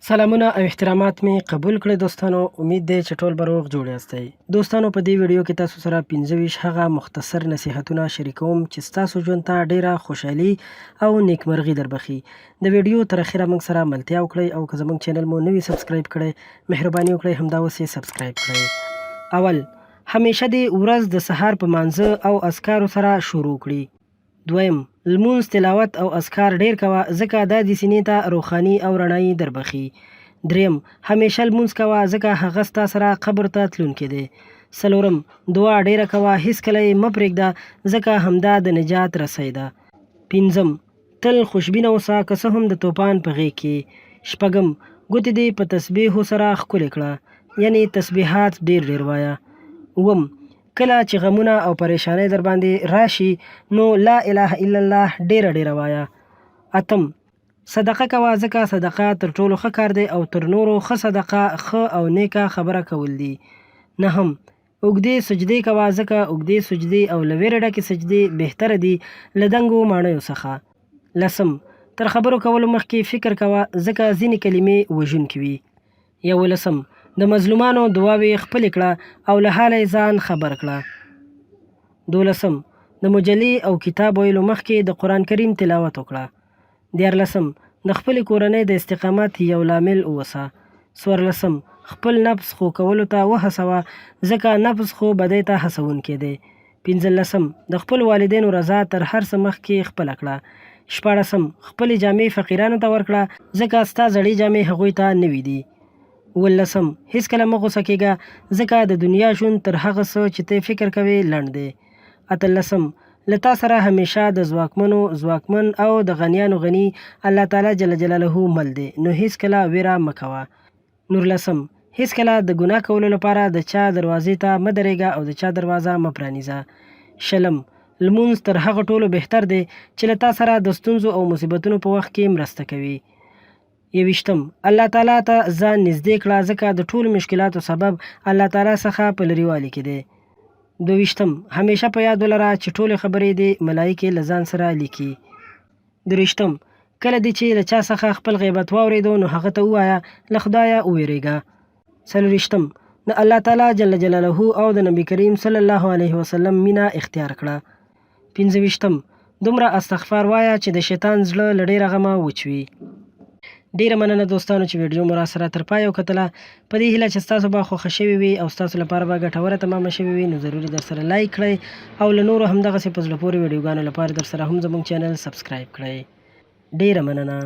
سلامونه او احترامات می قبول کړئ دوستانو، امید دی چې ټول به روغ جوړ یاستئ. دوستانو، په دې ویډیو کې تاسو سره 25 هغه مختصر نصیحتونه شریکوم چې ستاسو ژوند ته ډیره خوشحالي او نیکمرغي دربخي. د ویډیو تر اخره موږ سره ملتیا وکړئ او که زموږ چینل مو نه وي سبسکرایب کړی، مهرباني وکړئ همدا اوس یې سبسکرایب کړئ. اول، همیشه دې ورځ د سهار په مانځه او اذکارو سره شروع کړي. دویم، لمونځ، تلاوت او اذکار ډېر کوه، ځکه دا دې سینې ته روښاني او رڼايي دربښي. درېیم، همېشه لمونځ کوه، ځکه هغه ستا سره قبر ته تلونکی دی. څلورم، دعا ډېره کوه، هېڅکله یې مه پرېږده، ځکه همدا د نجات رسۍ ده. پنځم، تل خوشبینه اوسه، که څه هم د توپان په غېږ کې یې. شپږم، ګوتې دې په تسبېحو سره ښکلې کړه، یعنې تسبېحات ډېر ډېر وایه. اووم، کله چې غمونه او پریشانۍ درباندې راشي نو لا اله الا الله ډیره ډیره وایه. اتم، صدقه کوه، ځکه صدقه تر ټولو ښه کار دی او تر نورو ښه صدقه ښه او نیکه خبره کول دي. نهم، اوږدې سجدې کوه، ځکه اوږدې سجدې او له ویرې ډکې سجدې بهتره دي له دنګو ماڼیو څخه. لسم، تر خبرو کولو مخکې فکر کوه، ځکه ځینې کلمې وژونکې وي. یولسم، د مظلومانو دعاوې خپلې کړه او له حاله یې ځان خبر کړه. دولسم، د مجلې او کتاب ویلو مخکې د قرآن کریم تلاوت وکړه. دیارلسم، د خپلې کورنۍ د استقامت یو لامل اوسه. څوارلسم، خپل نفس ښو کولو ته وهڅوه، ځکه نفس خو بدۍ ته هڅوونکی دی. پنځلسم، د خپلو والدینو رضا تر هر څه مخکې خپله کړه. شپاړسم، خپلې جامې فقیرانو ته ورکړه، ځکه ستا زړې جامې هغوی ته نوې دي. اوولسم، هېڅکله مه غوسه کېږه، ځکه د دنیا ژوند تر هغه څه چې ته فکر کوې لنډ دی. اتلسم، له تا سره همېشه د ځواکمنو ځواکمن او د غنیانو غني الله تعالی جل جلاله مل دی، نو هېڅکله وېره مه کوه. نورلسم، هېڅکله د ګناه کولو لپاره د چا دروازې ته مه درېږه او د چا دروازه مه پرانیزه. شلم، لمونځ تر هغه ټولو بهتر دی چې له تا سره د ستونزو او مصیبتونو په وخت کې مرسته کوي. یوویشتم، الله تعالی ته ځان نږدې کړه، ځکه د ټولو مشکلاتو سبب الله تعالی څخه په لرېوالي کې دی. دوویشتم، همېشه په یاد ولره چې ټولې خبرې دې ملایکې له ځان سره لیکي. درویشتم، کله دې چې له چا څخه خپل غیبت واورېدو نو هغه ته ووایه، له خدایه ووېرېږه. څلورویشتم، د الله تعالی جل جلاله او د نبي کریم صلی الله علیه وسلم مینه اختیار کړه. پنځه ویشتم، دومره استغفار وایه چې د شیطان زړه له ډېره غمه وچ وي. ډیره مننه دوستانو چې ویډیو مو راسره تر پایه وکتله. په دې هیله چې ستاسو به خوښه شوې وي او ستاسو لپاره به ګټوره تمامه شوې وي، نو ضرور یې درسره لایک کړئ او له نورو همدغسې په زړه پورې ویډیوګانو لپاره درسره هم زموږ چینل سبسکرایب کړئ. ډیره مننه.